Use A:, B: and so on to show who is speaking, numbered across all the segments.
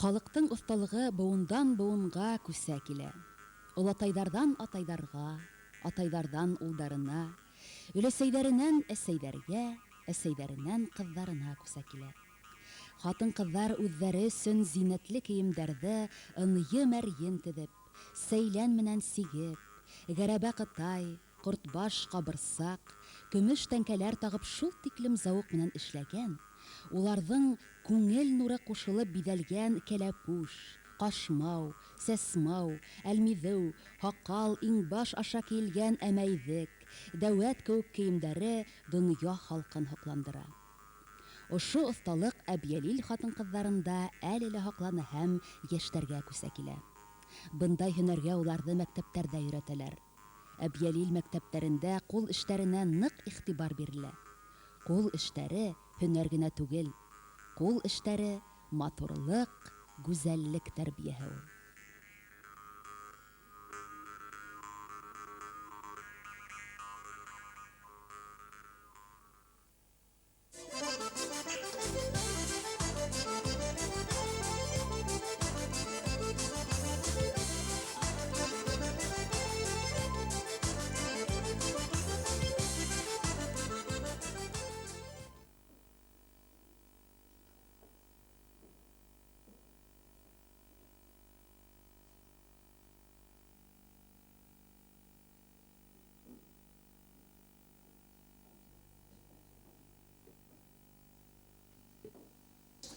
A: Халыҡтың оҫталығы быуындан быуынға күсә килә. Олатайҙарҙан атайҙарға, атайҙарҙан улдарына, өләсәйҙәренән әсәйҙәргә, әсәйҙәренән ҡыҙҙарына күсә килә. Ҡатын-ҡыҙҙар үҙҙәре өсөн зиннәтле кейемдәрҙе ынйы-мәрйен теҙеп, сәйлән менән сигеп, гәрәбә ҡытай, ҡортбаш, ҡабырсаҡ, көмөш тәңкәләр тағып шул тиклем зауыҡ менән эшләгән, уларҙың күңел нуры ҡушылып биҙәлгән кәләпүш, ҡашмау, сәсмау, әлмиҙеү, һаҡал, иңбаш аша кейелгән әмәйҙек, дәүәт кеүек кейемдәре донъя халҡын һоҡландыра. Ошо оҫталыҡ Әбйәлил ҡатын-ҡыҙҙарында әле лә һаҡлана һәм йәштәргә күсә килә. Бындай һөнәргә уларҙы мәктәптәрҙә өйрәтәләр. Әбйәлил мәктәптәрендә ҡул эштәренә ныҡ иғтибар бирелә. Ҡул эштәре һөнәр генә түгел, ҡул эштәре матурлыҡ, гүзәллек тәрбиәһе ул.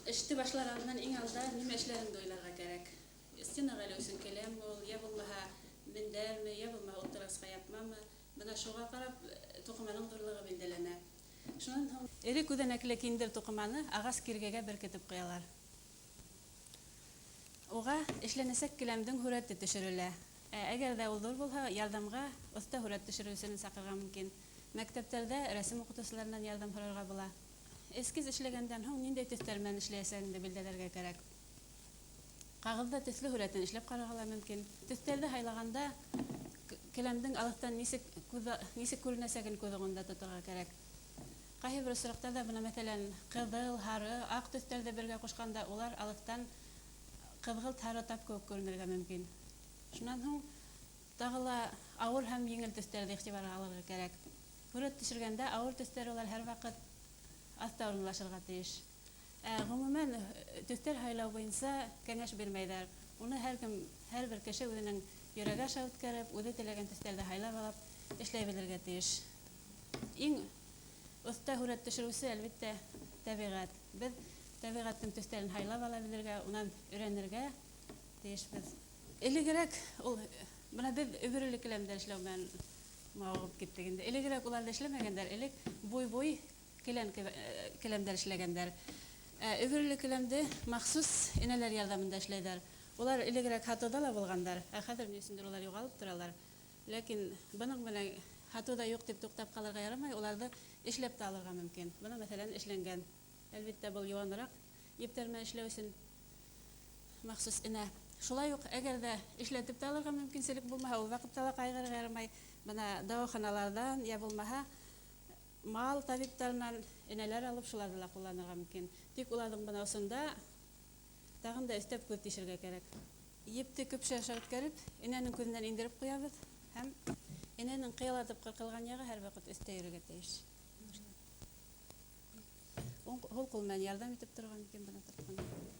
B: Эште башлар алдынан иң алда нимә эшләреңде уйларға кәрәк. Стенаға элеү өсөн келәмме ул, йә булмаһа мендәрме, йә булмаһа ултырғысҡа япмамы. Бына шуға ҡарап туҡыманың ҙурлығы билдәләнә. Шунан һуң эре күҙәнәкле киндер туҡыманы ағас киргәгә беркетеп ҡуялар. Уға эшләнәсәк келәмдең һүрәте төшөрөлә. Ә әгәр ҙә ул ҙур булһа, ярҙамға оҫта һүрәт төшөрөүсене саҡырырға мөмкин. Мәктәптәрҙә рәсем уҡытыусыларынан ярҙам һорарға була. Эскиз эшләгәндән һуң ниндәй төҫтәр менән эшләйәсәгеңде билдәләргә кәрәк. Ҡағыҙҙа төҫлө һүрәтен эшләп ҡарарға ла мөмкин. Төҫтәрҙе һайлағанда келәмдең алыҫтан нисек күренәсәген күҙ уңында тоторға кәрәк. Ҡайһы бер осраҡтарҙа бына, мәҫәлән, ҡыҙыл, һары, аҡ төҫтәрҙе бергә ҡушҡанда улар алыҫтан ҡыҙғылт һары тап кеүек күренергә мөмкин. Шунан һуң тағы ла ауыр һәм еңел төҫтәрҙе иғтибарға алырға кәрәк. Һүрәт төшөргәндә ауыр төҫтәр улар һәр ваҡыт аҫта урынлашырға тейеш. Ғөмүмән, төҫтәр һайлау буйынса кәңәш бирмәйҙәр. Уны һәр кем, һәр бер кеше үҙенең йөрәге аша үткәреп, үҙе теләгән төҫтәрҙе һайлап алып эшләй белергә тейеш. Иң оҫта һүрәт төшөрөүсе, әлбиттә, тәбиғәт. Беҙ тәбиғәттең төҫтәрен һайлап ала белергә, унан өйрәнергә тейешбеҙ. Элегерәк ул, бына беҙ өбөрөлө келәмдәр эшләү менән мауығып киттек инде. Элегерәк уларҙы эшләмәгәндәр, элек буй-буй келәмдәр эшләгәндәр. Өбөрөлө келәмде махсус энәләр ярҙамында эшләйҙәр. Улар элегерәк һатыуҙа ла булғандар, ә хәҙер ни өсөндөр улар юғалып торалар. Ләкин бының менән һатыуҙа юҡ тип туҡтап ҡалырға ярамай, уларҙы эшләп тә алырға мөмкин. Бына, мәҫәлән, эшләнгән. Әлбиттә, был йыуаныраҡ ептәр менән эшләү өсөн махсус энә. Шулай уҡ, әгәр ҙә эшләтеп тә алырға мөмкинселек булмаһа, ул ваҡытта ла ҡайғырырға ярамай. Бына дауаханаларҙан йә булмаһа мал табиптарынан энәләр алып шуларҙы ла ҡулланырға мөмкин. Тик уларҙың бына осонда тағын да өҫтәп күҙ тишергә кәрәк. Епте көпшә аша үткәреп, энәнең күҙенән индереп ҡуябыҙ һәм энәнең ҡыялатып ҡырҡылған яғы һәр ваҡыт өҫтә йөрөргә тейеш. Һул ҡул менән ярҙам итеп торорға мөмкин бына тартҡанда.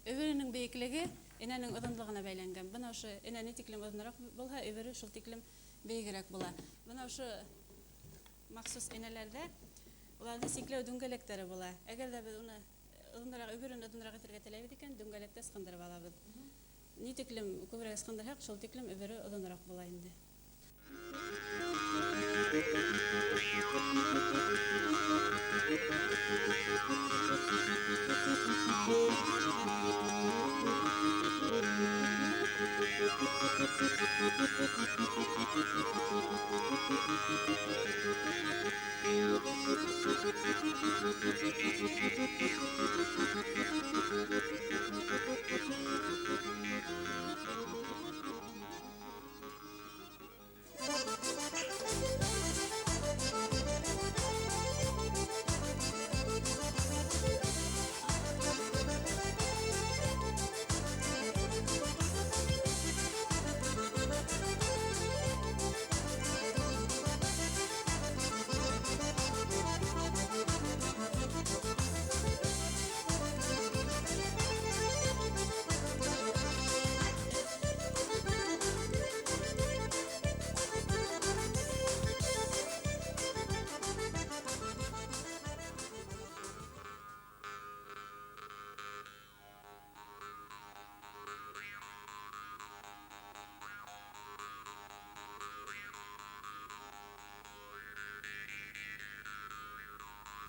B: Өбөрөнөң бейеклеге энәнең оҙонлоғона бәйләнгән. Бына ошо энә ни тиклем оҙонораҡ булһа, өбөрө шул тиклем бейегерәк була. Бына ошо махсус энәләрҙә уларҙы сикләү дүңгәләктәре була. Әгәр ҙә беҙ уны оҙонораҡ, өбөрөн оҙонораҡ итергә теләйбеҙ икән, дүңгәләктә ысҡындырып алабыҙ. Ни тиклем күберәк ысҡындырһаҡ, шул тиклем өбөрө оҙонораҡ була инде.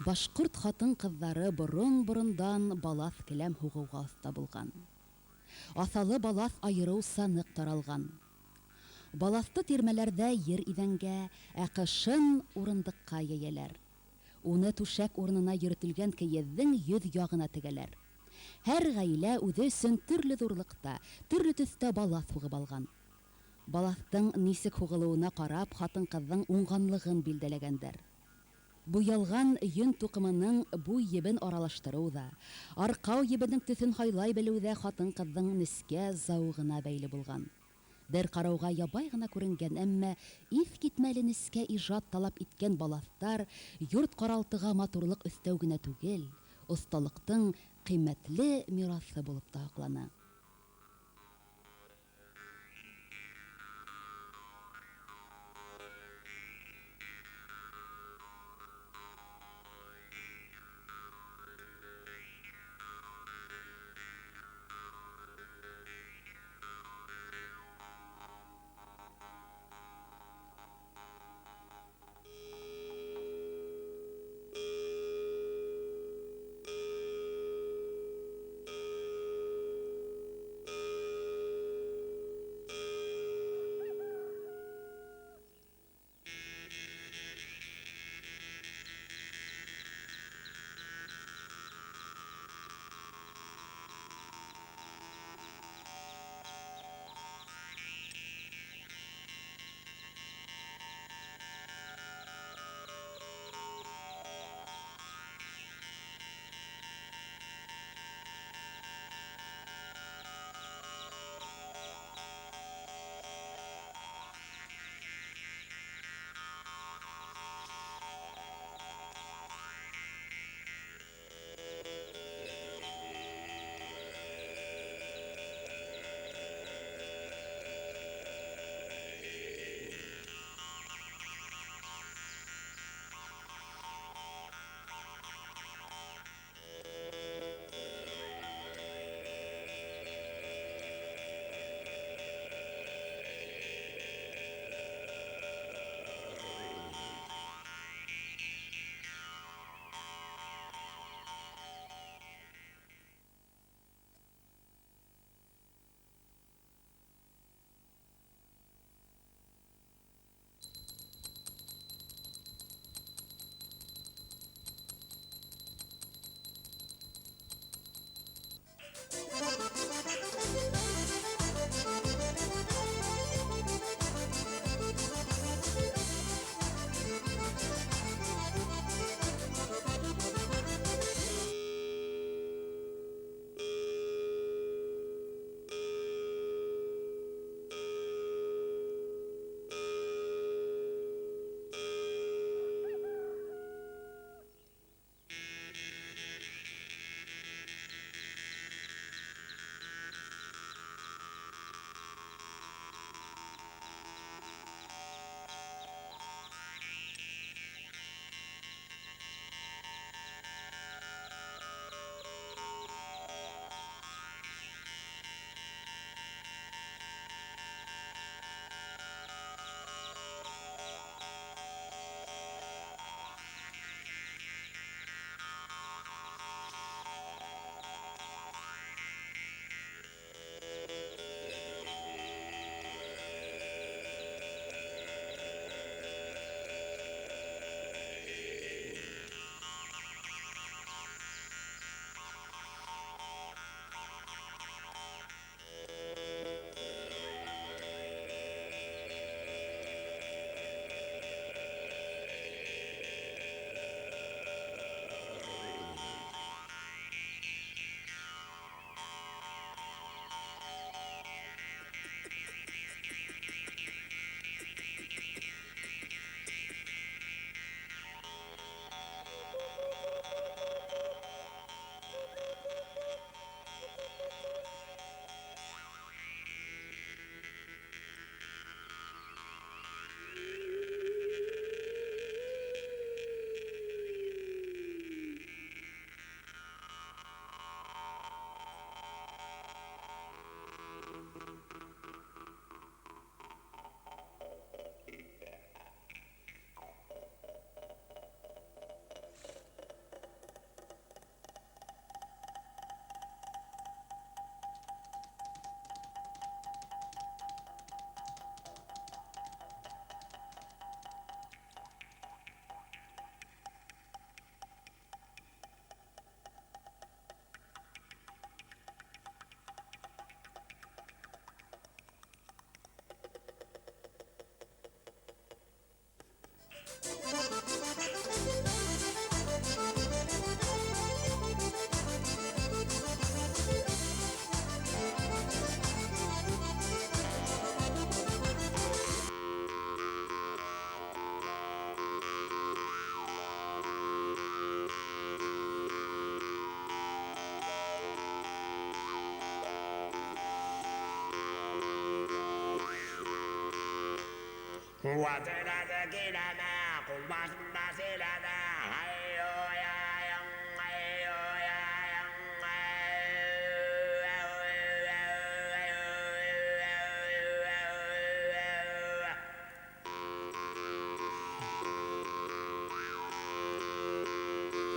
A: Башҡорт хатын-ҡыҙҙары борон-борондан балаҫ келәм һуғыуға оҫта булған. Аҫалы балаҫ айырыуса ныҡ таралған. Балаҫты тирмәләрҙә ер иҙәнгә, ә ҡышын урындыҡҡа йәйәләр. Уны түшәк урынына йөрөтөлгән кейеҙҙең йөҙ яғына тегәләр. Һәр ғаилә үҙе өсөн төрлө ҙурлыҡта, төрлө төҫтә балаҫ һуғып алған. Балаҫтың нисек һуғылыуына ҡарап, хатын-ҡыҙҙың уңғанлығын билдәләгәндәр. Буялған йөн туҡымының буй ебен аралаштырыу ҙа, арҡау ебенең төҫөн һайлай белеү ҙә хатын-ҡыҙҙың нескә зауығына бәйле булған. Бер ҡарауға ябай ғына күренгән, әммә иҫ китмәле нескә ижад талап иткән балаҫтар йорт-ҡаралтыға матурлыҡ өҫтәү генә түгел, оҫталыҡтың ҡиммәтле мираҫы булып та һаҡлана.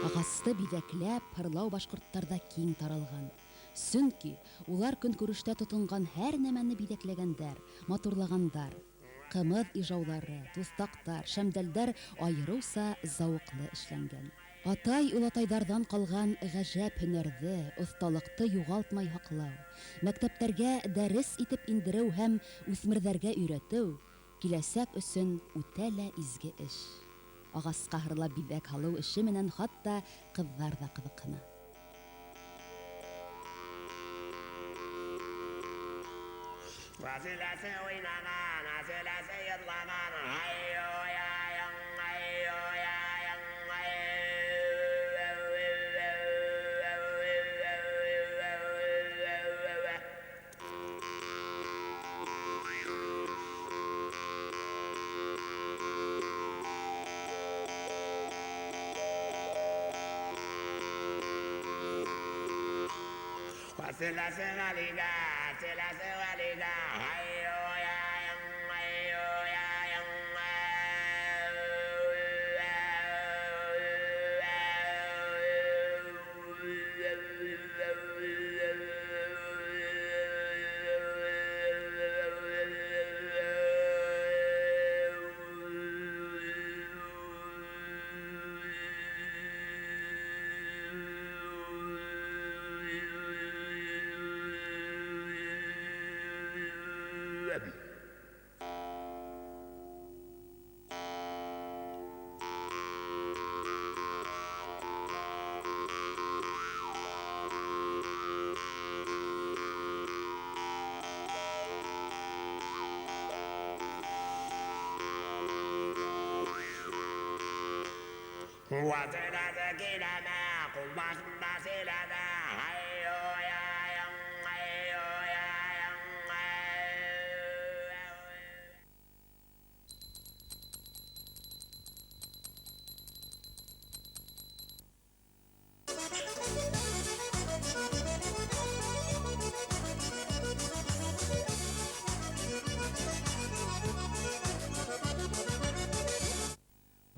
A: Ағасты биҙәкләп һырлау башҡорттарҙа киң таралған. Сөнки улар көнкүрештә тотонған һәр нәмәне биҙәкләгәндәр, матурлағандар. Ҡымыҙ ижауҙары, туҫтаҡтар, шәмдәлдәр айырыуса зауыҡлы эшләнгән. Атай-олатайҙарҙан ҡалған ғәжәп һөнәрҙе, оҫталыҡты юғалтмай һаҡлау, мәктәптәргә дәрес итеп индереү һәм үҫмерҙәргә өйрәтеү киләсәк өсөн үтә лә изге эш. Ағасҡа һырлап биҙәк һалыу эше менән хатта ҡыҙҙар ҙа ҡыҙыҡһына.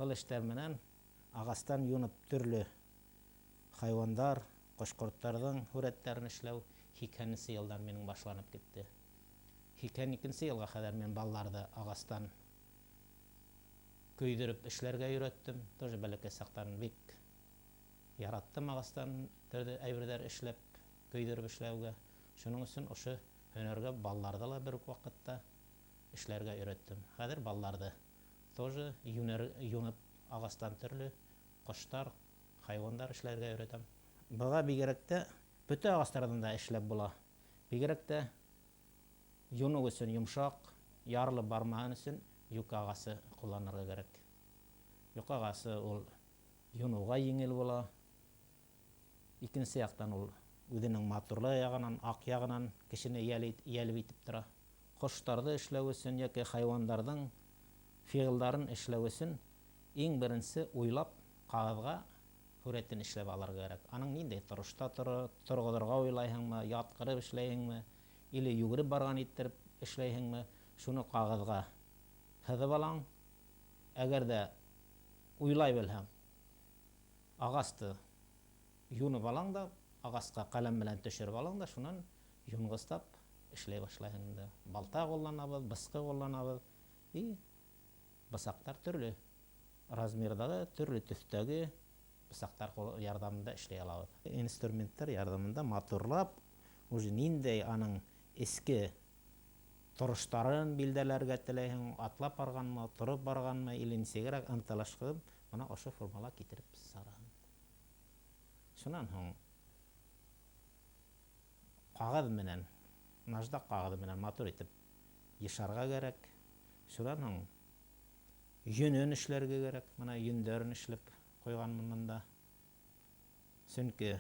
C: Был эштәр менән ағастан юнып төрлө хайуандар, ҡош-ҡорттарҙың һүрәттәрен эшләү 80-нсе йылдан минең башланып китте. 82-нсе йылға ҡәҙәр мин балаларҙы ағастан көйҙөрөп эшләргә өйрәттем. Тоже бәләкәй саҡтан бик яраттым ағастан төрлө әйберҙәр эшләп, көйҙөрөп эшләүгә. Шуның өсөн ошо һөнәргә балаларҙы ла бер үк ваҡытта эшләргә өйрәттем. Хәҙер балаларҙы тоже юнып ағастан төрлө ҡоштар, хайуандар эшләргә өйрәтәм. Быға бигерәк тә бөтә ағастарҙан да эшләп була. Бигерәк тә юныу өсөн йомшаҡ, ярылып бармаһын өсөн юка ағасы ҡулланырға кәрәк. Юка ағасы ул юныуға еңел була. Икенсе яҡтан ул үҙенең матурлығы яғынан, аҡ яғынан кешене йәлеп итеп тора. Ҡоштарҙы эшләү өсөн йәки хайуандарҙың фиғылдарын эшләү өсөн иң беренсе уйлап ҡағыҙға һүрәтен эшләп алырға кәрәк. Аның ниндәй торошта торғоҙорға уйлайһыңмы, ятҡырып эшләйһеңме, или йүгереп барған иттереп эшләйһеңме, шуны ҡағыҙға һыҙып алаң. Әгәр ҙә уйлай белһәң, ағасты юнып алаң да, ағасҡа ҡәләм менән төшөрөп алаң да, шунан юнғыслап эшләй башлайһың инде. Балта ҡулланабыҙ, бысҡы ҡулланабыҙ. И бысаҡтар төрлө размерҙағы, төрлө төҫтәге бысаҡтар ярҙамында эшләй алабыҙ. Инструменттар ярҙамында матурлап, уже ниндәй аның эске Тороштарын билдәләргә теләйһең, атлап барғанмы, тороп барғанмы, или нисегерәк ынтылыш ҡылып, бына ошо формала китереп сығараһың. Шунан һуң ҡағыҙ менән, наждаҡ ҡағыҙы менән матур итеп йышарға кәрәк. Шунан һуң йөнөн эшләргә кәрәк. Бына йөндәрен эшләп ҡуйғанмын бында. Сөнки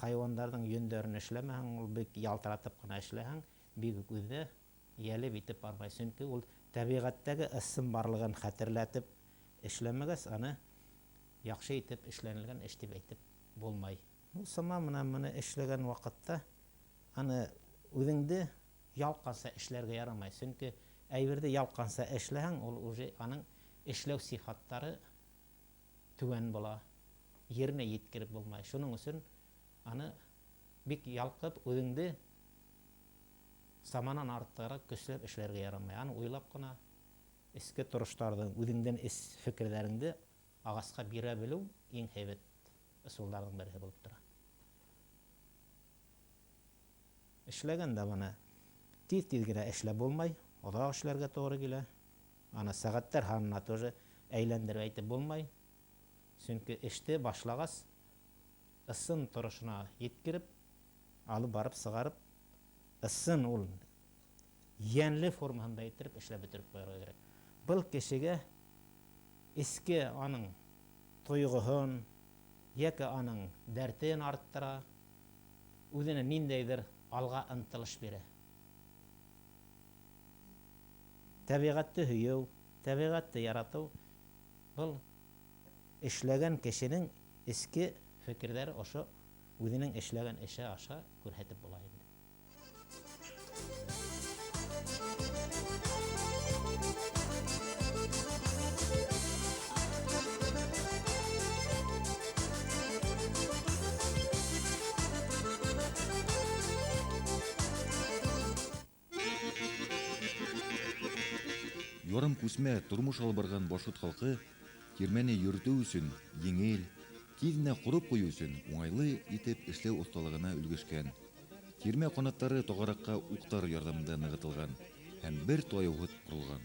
C: хайуандарҙың йөндәрен эшләмәһәң, ул бик ялтыратып ҡына эшләһәң, бик үк үҙе йәлеп итеп бармай. Сөнки ул тәбиғәттәге ысын барлығын хәтерләтеп эшләмәгәс, аны яҡшы итеп эшләнелгән эш тип әйтеп булмай. Ул сама менән моны эшләгән ваҡытта аны үҙеңде ялҡанса эшләргә ярамай. Сөнки әйберҙе ялҡанса эшләһәң, ул уже аның эшләү сифаттары түбән була, еренә еткереп булмай. Шуның өсөн аны бик ялҡып үҙеңде саманан артығыраҡ көсләп эшләргә ярамай. Аны уйлап ҡына эске тороштарҙың, үҙеңдән эс фекерҙәреңде ағасҡа бирә белеү иң һәйбәт ысулдарҙың береһе булып тора. Эшләгәндә бына тиҙ-тиҙ генә эшләп булмай, оҙаҡ эшләргә тоғро килә. Аны сәғәттәр һанына тоже әйләндереп әйтеп булмай. Сөнки эште башлағас, ысын торошона еткереп, алып барып сығарып, ысын ул йәнле формаһында иттереп эшләп бөтөрөп ҡуйырға кәрәк. Был кешегә эске аның тойғоһон йәки аның дәртен арттыра, үҙенә ниндәйҙер алға ынтылыш бирә. Тәбиғәтте һөйөү, тәбиғәтте яратыу был эшләгән кешенең эске фекерҙәре ошо үҙенең эшләгән эше аша күрһәтеп була инде.
D: Ярым күсмә тормош алып барған башҡорт халҡы тирмәне йөрөтөү өсөн еңел, тиҙ генә ҡороп ҡуйыу өсөн уңайлы итеп эшләү оҫталығына өлгәшкән. Тирмә ҡанаттары тоғараҡҡа уҡтар ярҙамында нығытылған һәм бер таяуһыҙ ҡоролған.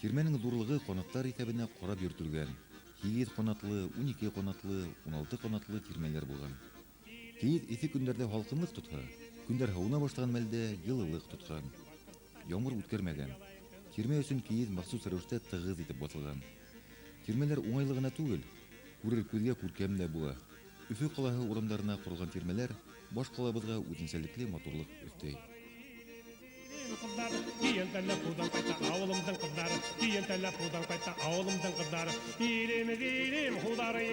D: Тирмәнең ҙурлығы ҡанаттар иҫәбенә ҡарап йөрөтөлгән. 8 ҡанатлы, 12 ҡанатлы, 16 ҡанатлы тирмәләр булған. Кейеҙ эҫе көндәрҙә һалҡынлыҡ тотһа, көндәр һыуына башлаған мәлдә йылылыҡ тотҡан. Ямғыр үткәрмәгән. Тирмә өсөн кейеҙ махсус рәүештә тығыҙ итеп баҫылған. Тирмәләр уңайлы ғына түгел, күрер күҙгә күркәм дә була. Өфө ҡалаһы урамдарына ҡоролған тирмәләр баш ҡалабыҙға үҙенсәлекле матурлыҡ өҫтәй.
E: Ауылымдың қыздары, еліміз елім, құлдары,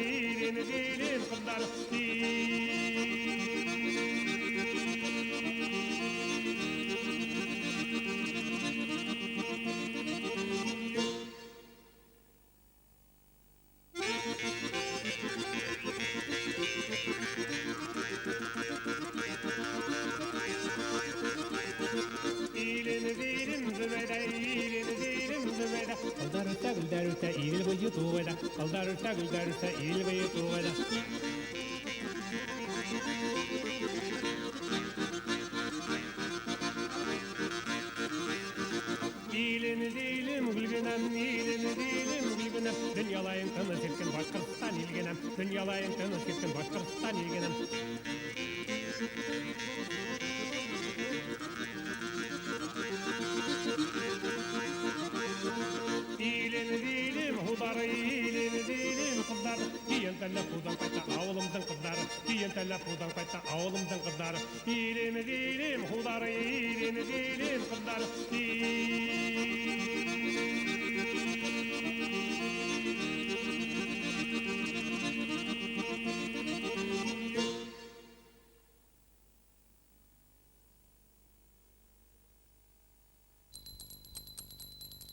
E: еліміз елім, қыздары.